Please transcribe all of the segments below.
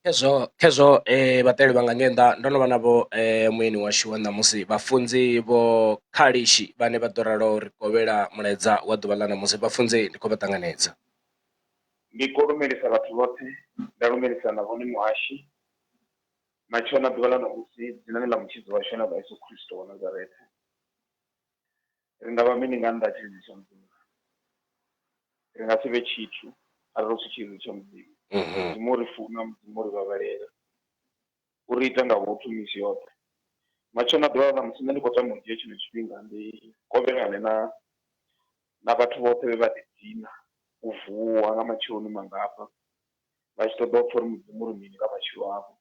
Khezwo khezwo vhaṱaleli vhanga ngei nnḓa ndo no vha navho muyeni washu wa ṋamusi vhafunzi vho Khalishi vhane vha ḓo ralo ri kovhela mulaedza wa ḓuvha ḽa ṋamusi. Vhafunzi ndi khou vha ṱanganedza. Ndi khou lumelisa vhathu vhoṱhe nda lumelisa na vhone muhashi matshona ḓuvha ḽa ṋamusi dzinani ḽa mutshidzi washu ane a vha Yesu Kristo wa Nazaretha. Ri nga vha mini nga nnḓa ha tshilidzi tsha Mudzimu? Ri nga si vhe tshithu arali hu si tshilidzi tsha Mudzimu. Mudzimu u ri funa, Mudzimu u ri vhavhalela, u ri ita nga vhuthu misi yoṱhe. Matshelo a ḓuvha ḽa ṋamusi nṋe ndi khou tama u dzhia tshino tshifhinga ndi kovhelane na na vhathu vhoṱhe vhe vha ḓidina u vuwa nga matsheloni mangafha vha tshi ṱoḓa u pfha uri Mudzimu uri mini nga matshilo avho.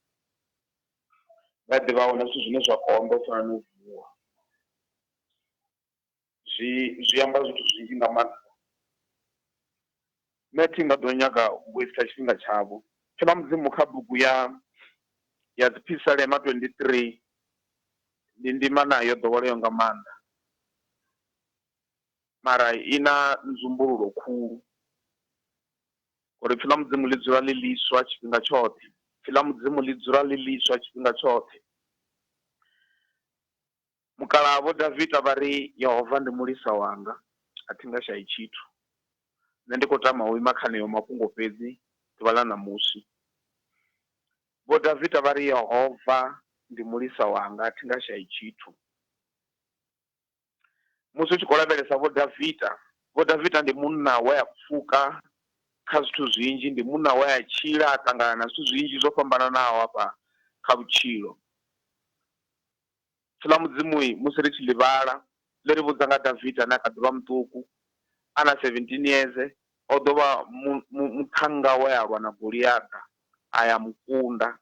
Vha ḓivha ahuna zwithu zwine zwa konḓa u fana na u vuwa. Zwi zwi amba zwithu zwinzhi nga maanḓa. Nṋe thi nga ḓo nyaga u waste tshifhinga tshavho. Pfi ḽa Mudzimu kha bugu ya ya Dziphisalema 23 ndi ndimana yo ḓoweleaho nga maanḓa mara i na nzumbululo khulu uri pfi ḽa Mudzimu ḽi dzula ḽi ḽiswa tshifhinga tshoṱhe. Pfi ḽa Mudzimu ḽi dzula ḽi ḽiswa tshifhinga tshoṱhe. Mukalaha Vho Davida vha ri, Yehova ndi mulisa wanga, a thi nga shayi tshithu. Nṋe ndi khou tama u ima kha haneyo mafhungo fhedzi ḓuvha ḽa ṋamusi. Vho Davida vha ri, Yehova ndi mulisa wanga, a thi nga shayi tshithu. Musi u tshi khou lavhelesa Vho Davida, Vho Davida ndi munna we a pfuka kha zwithu zwinzhi, ndi munna we a tshila a ṱangana na zwithu zwinzhi zwo fhambananaho hafha kha vhutshilo. Ipfi ḽa Mudzimu musi ri tshi ḽi vhala, ḽi ri vhudza nga Davida ane a kha ḓi vha muṱuku, a na 17 years, o ḓo vha muṱhannga we a lwa na Goliaḓa a ya mukunda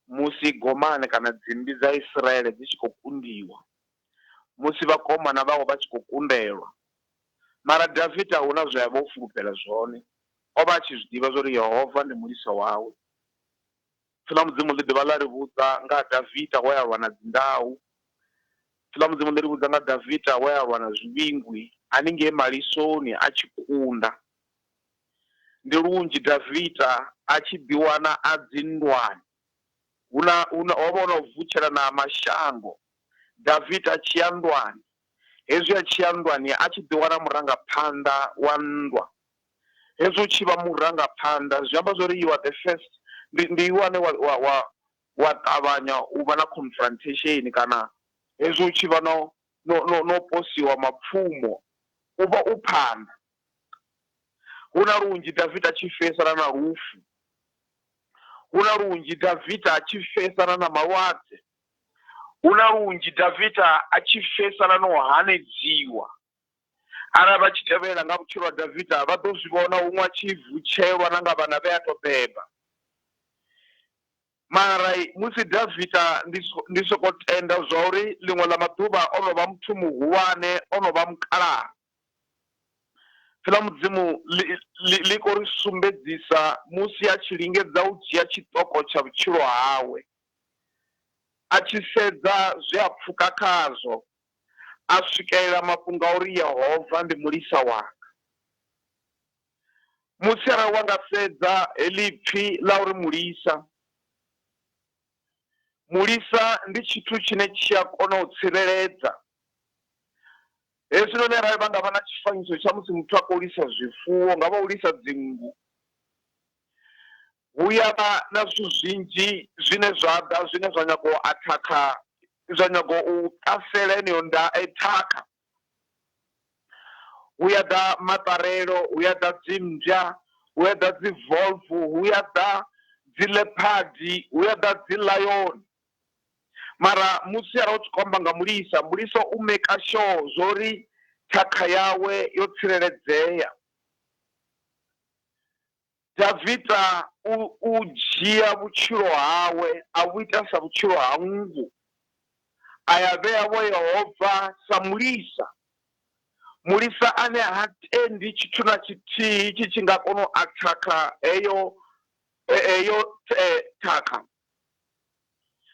musi gomane kana dzimmbi dza Isiraele dzi tshi khou kundiwa, musi vhakomana vhawe vha tshi khou kundelwa. Mara Davida hu na zwe a vha o fulufhela zwone. O vha a tshi zwi ḓivha zwa uri Yehova ndi mulisa wawe. Ipfi ḽa Mudzimu ḽi dovha ḽa ri vhudza nga ha Davida we a lwa na dzindau. Ipfi ḽa Mudzimu ḽi ri vhudza nga Davida we a lwa na zwivhingwi haningei malisoni a tshi kunda. Ndi lunzhi Davida a tshi ḓiwana a dzinndwani. Hu na, hu na, ho vha hu na u vutshelana ha mashango. Davida a tshi ya nndwani, hezwi a tshi ya nndwani a tshi ḓiwana murangaphanḓa wa nndwa. Hezwi u tshi vha murangaphanḓa zwi amba zwori you are the first, ndi ndi iwe ane wa wa wa wa ṱavhanya u vha na confrontation kana hezwi u tshi vha no no no no posiwa mapfhumo u vha u phanḓa. Hu na lunzhi Davida a tshi feisana na lufu, hu na lunzhi Davida a tshi feisana na malwadze, hu na lunzhi Davida a tshi feisana na u hanedziwa. Arali vha tshi tevhela nga vhutshilo ha Davida, vha ḓo zwi vhona huṅwe a tshi vutshelwa na nga vhana vhe a tou beba. Mara musi Davida ndi ndi soko tenda zwa uri ḽiṅwe ḽa maḓuvha o no vha muthu muhulwane, o no vha mukalaha. Pfi ḽa Mudzimu ḽi ḽi ḽi khou ri sumbedzisa musi a tshi lingedza u dzhia tshiṱoko tsha vhutshilo hawe, a tshi sedza zwe a pfuka khazwo, a swikelela mafhungo a uri Yehova ndi mulisa wanga. Musi arali wa nga sedza heḽi ipfi ḽa uri mulisa, mulisa ndi tshithu tshine tshi a kona u tsireledza. Hezwinoni arali vha nga vha na tshifanyiso tsha musi muthu a khou lisa zwifuwo, nga vha u lisa dzinngu, Hu ya vha na zwithu zwinzhi zwine zwa ḓa zwine zwa nyaga u athakha zwa nyaga u ṱasela heneyo nda thakha. Hu ya ḓa maṱarelo, hu ya ḓa dzimmbwa, hu ya ḓa dzi wolf, hu ya ḓa dzi leopard, hu ya ḓa dzi lion. Mara musi arali u tshi khou amba nga mulisa, mulisa u maker sure zwori thakha yawe yo tsireledzea. Davida u, u dzhia vhutshilo hawe a vhu ita sa vhutshilo ha nngu, a ya vhea vho Yehova sa mulisa, mulisa ane ha tendi tshithu na tshithihi tshi tshi nga kona u athakha heyo heyo thakha.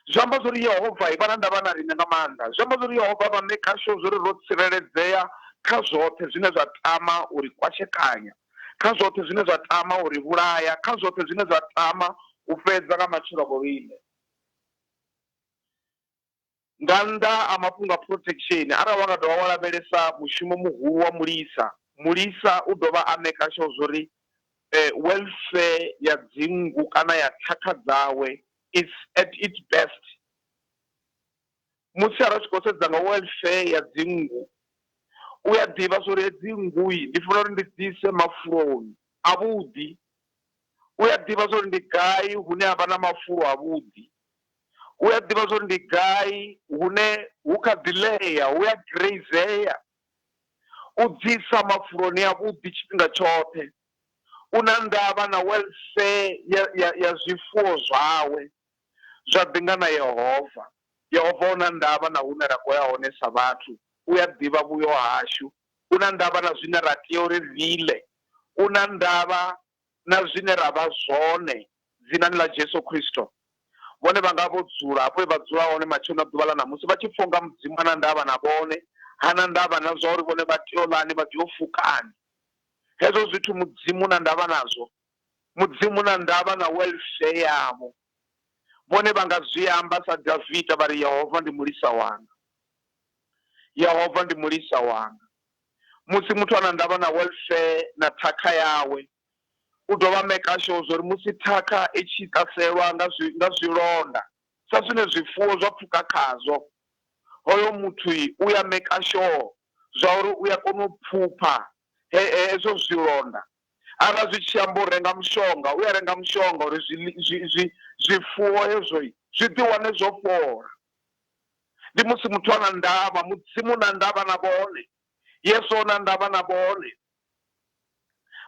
Zwi amba zwori Yehova vha na ndavha na riṋe nga maanḓa. Zwi amba zwori Yehova vha maker sure zwori ro tsireledzea kha zwoṱhe zwine zwa tama u ri kwashekanya, kha zwoṱhe zwine zwa tama u ri vhulaya, kha zwoṱhe zwine zwa tama U fhedza nga matshilo a vhoriṋe. Nga nnḓa ha mafhungo a protection, arali wa nga dovha wa lavhelesa mushumo muhulu wa mulisa, mulisa u dovha a maker sure zwori welfare ya dzinngu kana ya thakha dzawe is at its best. Musi arali u tshi khou sedza nga welfare ya dzinngu, u a ḓivha zwori hedzi nngu ndi fanela uri ndi dzi ise mafuloni avhuḓi, u a ḓivha zwori ndi gai hune ha vha na mafulo avhuḓi. U a ḓivha zwa uri ndi gai hune hu kha ḓi ḽea, hu a gireizea. U dzisa mafuloni avhuḓi tshifhinga tshoṱhe. U na ndavha na welfare ya, ya, ya zwifuwo zwawe. Zwa ḓi nga na Yehova. Yehova u na ndavha na hune ra khou ya hone sa vhathu. U a ḓivha vhuyo hashu. U na ndavha na zwine ra tea uri ri ḽe. U na ndavha na zwine ra vha zwone Dzinani ḽa Jesu Kristo. Vhone vha nga vho dzula hafho he vha dzula hone matsheloni a ḓuvha ḽa ṋamusi, vha tshi pfa unga Mudzimu ha na ndavha na vhone, ha na ndavha na zwa uri vhone vha tea u ḽani, vha tea u fukani. Hezwo zwithu Mudzimu u na ndavha nazwo. Mudzimu u na ndavha na welfare yavho. Vhone vha nga zwi amba sa Davida vha ri, Yehova ndi mulisa wanga. Yehova ndi mulisa wanga. Musi muthu a na ndavha na welfare na thakha yawe, U dovha a maker sure zwa uri musi thakha i tshi ṱaselwa nga zwi nga zwilonda sa zwine zwifuwo zwa pfuka khazwo, hoyo muthu u ya maker sure zwa uri u ya kona u phupha he hezwo zwilonda. Arali zwi tshi amba u renga mushonga, u ya renga mushonga uri zwi zwi zwi zwifuwo hezwo zwi ḓi wane zwo fhola. Ndi musi muthu a na ndavha, Mudzimu u na ndavha na vhone, Yesu u na ndavha na vhone.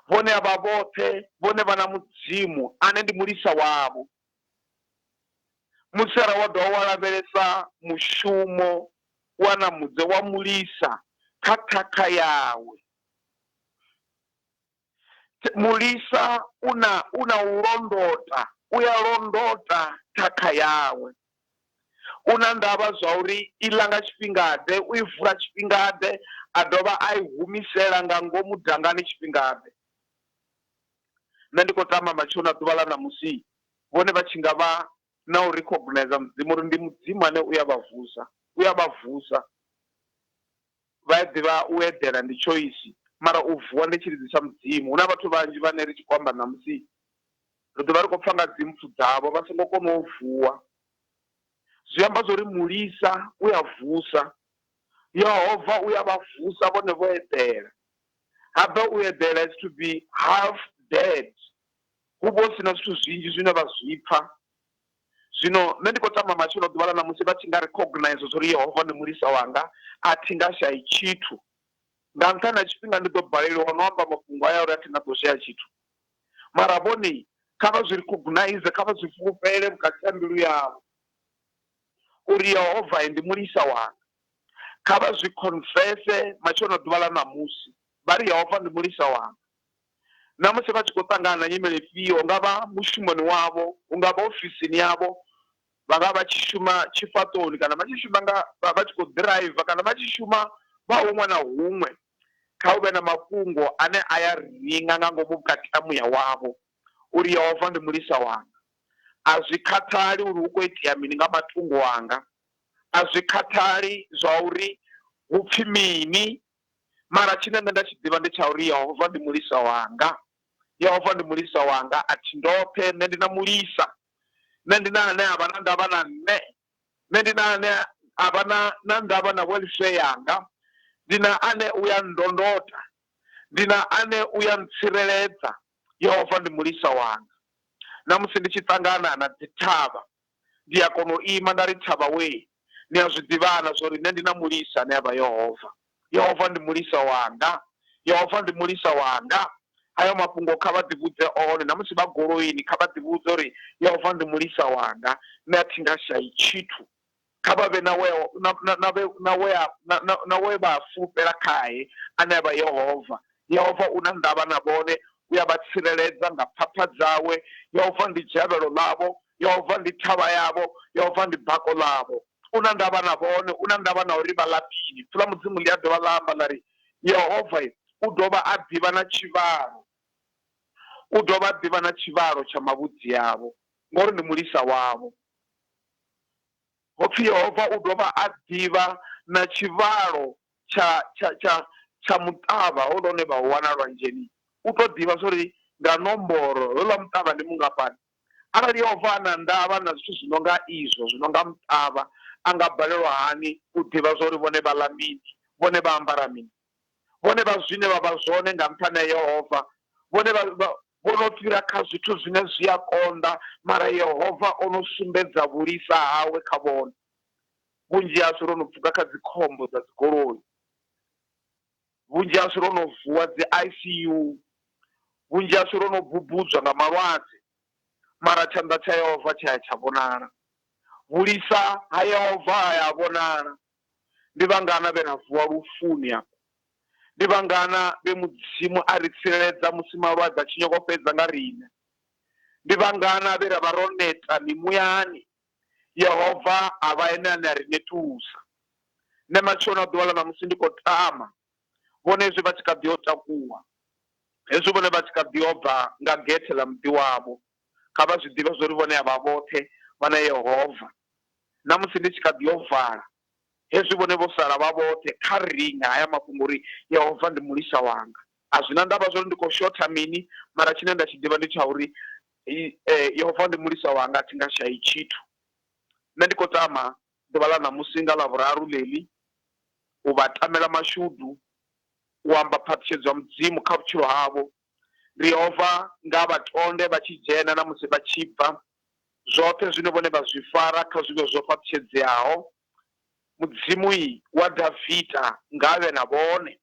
Vhone avha vhoṱhe, vhone vha na Mudzimu ane ndi mulisa wavho. Musi arali wa dovha wa lavhelesa mushumo wa na mudze wa mulisa kha thakha yawe, mulisa u na u na u londota, u ya londota thakha yawe. U na ndavha zwa uri i ḽa nga tshifhinga-ḓe, u i vula tshifhinga-ḓe, a dovha a i humisela nga ngomu dangani tshifhinga-ḓe. Nṋe ndi khou tama matsheloni a ḓuvha ḽa ṋamusi vhone vha tshi nga vha na u rikhogunaiza Mudzimu uri ndi Mudzimu ane u ya vha vusa, u ya vha vusa. Vha a ḓivha u eḓela ndi choice mara u vuwa ndi tshilidzi tsha Mudzimu. Hu na vhathu vhanzhi vhane ri tshi khou amba ṋamusi ri ḓo vha ri khou pfa nga dzimpfu dzavho vha songo kona u vuwa. Zwi amba zwori mulisa u ya vusa, Yehova u ya vha vusa vhone vho eḓela. Habe u eḓela is to be half dead, hu vha hu si na zwithu zwinzhi zwine vha zwi pfa. Zwino nṋe ndi khou tama matshelo ḓuvha ḽa ṋamusi vha tshi nga recognize zwa uri Yehova ndi mulisa wanga, a thi nga shayi tshithu. Nga nṱhani ha tshifhinga ndi ḓo baleliwa no amba mafhungo aya uri a thi nga ḓo shaya tshithu. Mara vhone kha vha zwi recognize, kha vha zwi fulufhele vhukati ha mbilu yavho uri Yehova ndi mulisa wanga. Kha vha zwi confesse matshelo ḓuvha ḽa ṋamusi vha ri Yehova ndi mulisa wanga. Na musi vha tshi khou ṱangana na nyimele ifhio, hu nga vha mushumoni wavho, hu nga vha ofisini yavho, vha nga vha tshi shuma tshifhaṱoni kana vha tshi shuma nga vha tshi khou ḓiraiva kana vha tshi shuma vha huṅwe na huṅwe, kha hu vhe na mafhungo ane a ya ringa nga ngomu vhukati ha muya wavho uri Yehova ndi mulisa wanga. A zwi khathali uri hu khou itea mini nga matungo anga, a zwi khathali zwa uri hu pfi mini Mara tshine nṋe nda tshi ḓivha ndi tsha uri Yehova ndi mulisa wanga. Yehova ndi mulisa wanga, a thi ndoṱhe, nṋe ndi na mulisa. Nṋe ndi na ane a vha na ndavha na nṋe. Nṋe ndi na ane a vha na, na ndavha na welfare yanga. Ndi na ane u ya nndondota. Ndi na ane u ya ntsireledza. Yehova ndi mulisa wanga. Na musi ndi tshi ṱangana na dzithavha, ndi a kona u ima nda ri, Thavha wee, ni a zwi ḓivha-na zwa uri nṋe ndi na mulisa ane a vha Yehova. Yehova ndi mulisa wanga. Yehova ndi mulisa wanga. Hayo mafhungo kha vha ḓivhudze one. Na musi vha goloini, kha vha ḓivhudze uri, Yehova ndi mulisa wanga, nṋe a thi nga shayi tshithu. Kha vha vhe na we, na, na, na, na, we, na, na, na we vha fulufhela khae, ane a vha Yehova. Yehova u na ndavha na vhone, u a vha tsireledza nga phapha dzawe. Yehova ndi dzhavhelo ḽavho, Yehova ndi thavha yavho, Yehova ndi bako ḽavho. U na ndavha na vhone, u na ndavha na uri vha ḽa mini. Ipfi ḽa Mudzimu ḽi a dovha ḽa amba ḽa ri, Yehova u dovha a ḓivha na tshivhalo, u dovha a ḓivha na tshivhalo tsha mavhudzi avho. Ngori ndi mulisa wavho. Ho pfi Yehova u dovha a ḓivha na tshivhalo tsha tsha tsha tsha muṱavha houḽa une vha u wana lwanzheni. U tou ḓivha zwa uri nga nomboro houḽa muṱavha ndi mungafhani. Arali Yehova a na ndavha na zwithu zwi no nga izwo, zwi no nga muṱavha, a nga balelwa hani u ḓivha zwa uri vhone vha ḽa mini, vhone vha ambara mini? Vhone vha zwine vha vha zwone nga nṱhani ha Yehova. Vhone vha, vha, vho no fhira kha zwithu zwine zwi a konḓa, mara Yehova o no sumbedza vhulisa hawe kha vhone. Vhunzhi hashu ro no pfuka kha dzikhombo dza dzigoloi. Vhunzhi hashu ro no vuwa dzi ICU. Vhunzhi hashu ro no bubudzwa nga malwadze, mara tshanḓa tsha Yehova tsha ya tsha vhonala. Vhulisa ha Yehova ha ya vhonala. Ndi vhangana vhe ra vuwa lufuni afha? Ndi vhangana vhe Mudzimu a ri tsireledza musi malwadze a tshi nyongo fhedza nga riṋe? Ndi vhangana vhe ra vha ro neta mimuyani, Yehova a vha ene ane a ri netusa? Nṋe matsheloni a ḓuvha ḽa ṋamusi ndi khou tama vhone hezwi vha tshi kha ḓi yo takuwa, hezwi vhone vha tshi kha ḓi yo bva nga gethe ḽa muḓi wavho, kha vha zwi ḓivhe zwa uri vhone a vha vhoṱhe, vha na Yehova. Na musi ndi tshi kha ḓi yo vala, hezwi vhone vho sala vha vhoṱhe, kha ri nga haya mafhungo uri Yehova ndi mulisa wanga. A zwi na ndavha zwa uri ndi khou shotha mini, mara tshine nda tshi ḓivha ndi tsha uri Yehova ndi mulisa wanga, a thi nga shayi tshithu. Nṋe ndi khou tama ḓuvha ḽa ṋamusi nga Ḽavhuraru ḽeḽi u vha tamela mashudu, u amba phaṱhutshedzo ya Mudzimu kha vhutshilo havho. Ri Yehova nga vha tonde vha tshi dzhena na musi vha tshi bva. Zwoṱhe zwine vhone vha zwi fara kha zwi vhe zwo fhaṱutshedzeaho. Mudzimu wa Davida nga a vhe na vhone.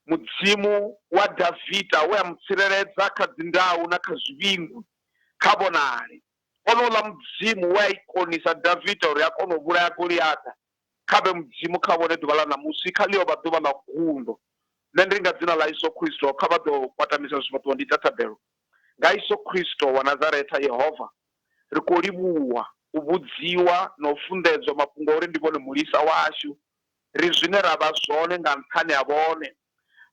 Mudzimu wa Davida we a mu tsireledza kha dzindau na kha zwivhingwi, kha vhonale. Onouḽa Mudzimu we a ikonisa Davida uri a kone u vhulaya Goliata, kha vhe Mudzimu kha vhone ḓuvha ḽa ṋamusi, kha ḽi yo vha ḓuvha ḽa gundo. Nṋe ndi ri nga dzina ḽa Yesu Kristo, kha vha ḓo kwatamisa zwifhaṱuwo ndi ita thabelo. Nga Yesu Kristo wa Nazaretha, Yehova, ri khou livhuwa u vhudziwa na u funḓedzwa mafhungo a uri ndi vhone mulisa washu. Ri zwine ra vha zwone nga nṱhani ha vhone.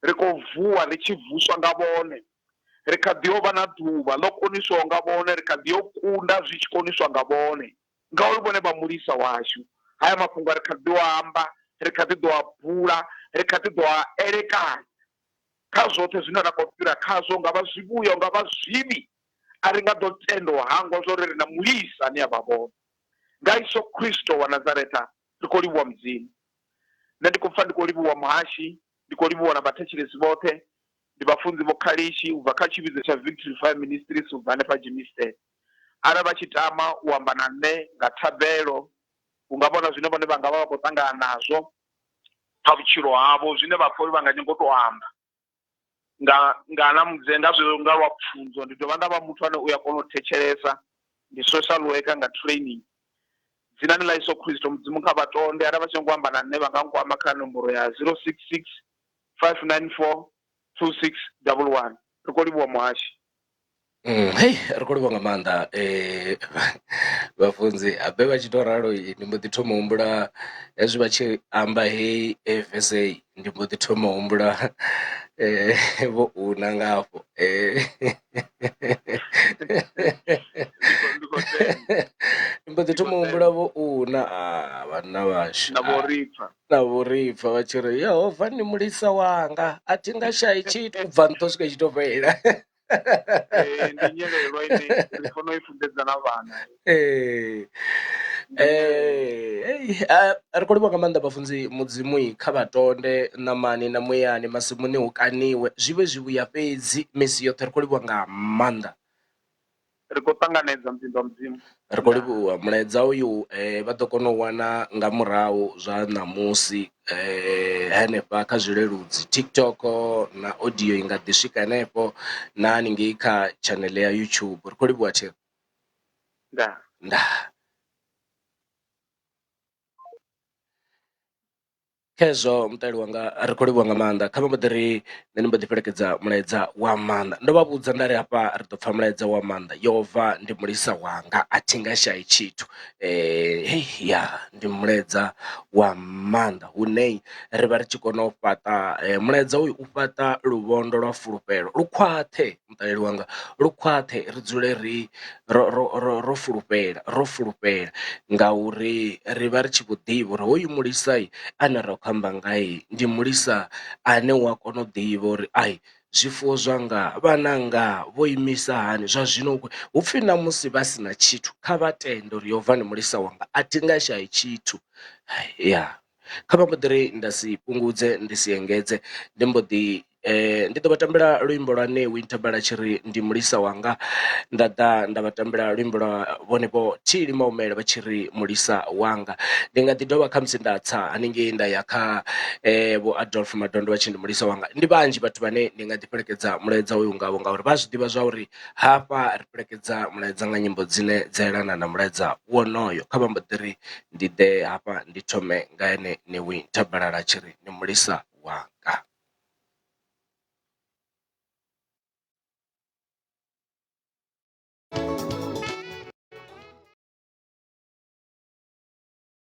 Ri khou vuwa ri tshi vuswa nga vhone. Ri kha ḓi yo vha na ḓuvha ḽo koniswaho nga vhone, ri kha ḓi yo kunda zwi tshi koniswa nga vhone, ngauri vhone vha mulisa washu. Haya mafhungo ri kha ḓi o amba, ri kha ḓi ḓo a bula, ri kha ḓi ḓo a elekanya. Kha zwoṱhe zwine ra khou fhira khazwo, hu nga vha zwivhuya, hu nga vha zwivhi, a ri nga ḓo tenda u hangwa zwa uri ri na mulisa ane a vha vhone. Nga Yesu Kristo wa Nazaretha, ri khou livhuwa Mudzimu. Nṋe ndi khou pfa ndi khou livhuwa muhashi, ndi khou livhuwa na vhathetshelesi vhoṱhe. Ndi vhafunzi Vho Khalishi u bva kha tshivhidzo tsha Victory Fire Ministries u bva hanefha Germiston. Arali vha tshi tama u amba na nṋe nga thabelo, hu nga vhona zwine vhone vha nga vha vha khou ṱangana nazwo kha vhutshilo havho, zwine vha pfa uri vha nga nyanga u tou amba nga nga na mudze nga zwe nga lwa pfunzo. Ndi dovha nda vha muthu ane u ya kona u thetshelesa, ndi social worker nga training. Dzinani ḽa Yesu Kristo, Mudzimu kha vha tonde. Arali vha tshi nyanga u amba na nṋe vha nga nkwama kha nomboro ya 066 594 2611. Ri khou livhuwa muhashi. Hei ri khou livhuwa nga maanḓa vhafunzi habe vha tshi to ralo ndi mbo ḓi thoma u humbula hezwi vha tshi amba heyi vese ndi mbo ḓi thoma u humbula vho una nga hafho ndi mbo ḓi thoma u humbula vho una vhanna vhashu na vho ripfa na vho ripfa vha tshi ri Yehova ndi mulisa wanga a thi nga shayi tshithu u bva nṱha u swika i tshi to fhela. Ee, ndi nyelelwa ine ri fanela u i funḓedza na vhana. Ee, ee, ri khou livhuwa nga maanḓa vhafunzi Mudzimu kha vha tonde ṋamani na muyani masimuni hu kaniwe zwi vhe zwivhuya fhedzi misi yoṱhe ri khou livhuwa nga maanḓa. Ri khou ṱanganedza muḓinḓa wa Mudzimu. Ri khou livhuwa mulaedza uyu vha ḓo kona u wana nga murahu zwa ṋamusi hanefha kha zwileludzi TikTok na audio i nga ḓi swika henefho na haningei kha tshaneḽe ya YouTube ri khou livhuwa thero. Ndaa. Ndaa. Khezwo muṱali wanga ri khou livhuwa nga maanḓa kha vha mbo ḓi ri nṋe ndi mbo ḓi fhelekedza mulaedza wa maanḓa ndo vha vhudza nda ri hafha ri ḓo pfha mulaedza wa maanḓa Yehova ndi mulisa wanga a thi nga shayi tshithu hei ya ndi mulaedza wa maanḓa hune ri vha ri tshi kona u fhaṱa mulaedza uyu u fhaṱa luvhondo lwa fulufhelo lu khwaṱhe muṱaleli wanga lu khwaṱhe ri dzule ri ro ro ro ro fulufhela ro fulufhela ngauri ri vha ri tshi vho ḓivha uri hoyu mulisa ane ra khou amba ngae ndi mulisa ane u a kona u ḓivha uri ai zwifuwo zwanga vhananga vho imisa hani zwa zwino hupfi na musi vha si na tshithu kha vha tende uri Yehova ndi mulisa wanga a thi nga shayi tshithu ya. Kha vha mbo ḓi ri nda si fhungudze ndi si engedze ndi mbo ḓi ndi ḓo vha tambela luimbo lwa Ṋewi Nthabela tshi ri ndi mulisa wanga, nda ḓa nda vha tambela luimbo lwa vhone vho Thili Maumela vha tshi ri mulisa wanga. Ndi nga ḓi dovha khamusi nda tsa haningei nda ya kha Vho Adolf Madondo vha tshi ndi mulisa wanga. Ndi vhanzhi vhathu vhane ndi nga ḓi fhelekedza mulaedza uyu ngavho ngauri vha a zwi ḓivha zwa uri hafha ri fhelekedza mulaedza nga nyimbo dzine dza elana na mulaedza wonoyo. Kha vha mbo ḓi ri ndi ḓe hafha ndi thome nga ene Ṋewi Nthabalala a tshi ri ndi mulisa wanga.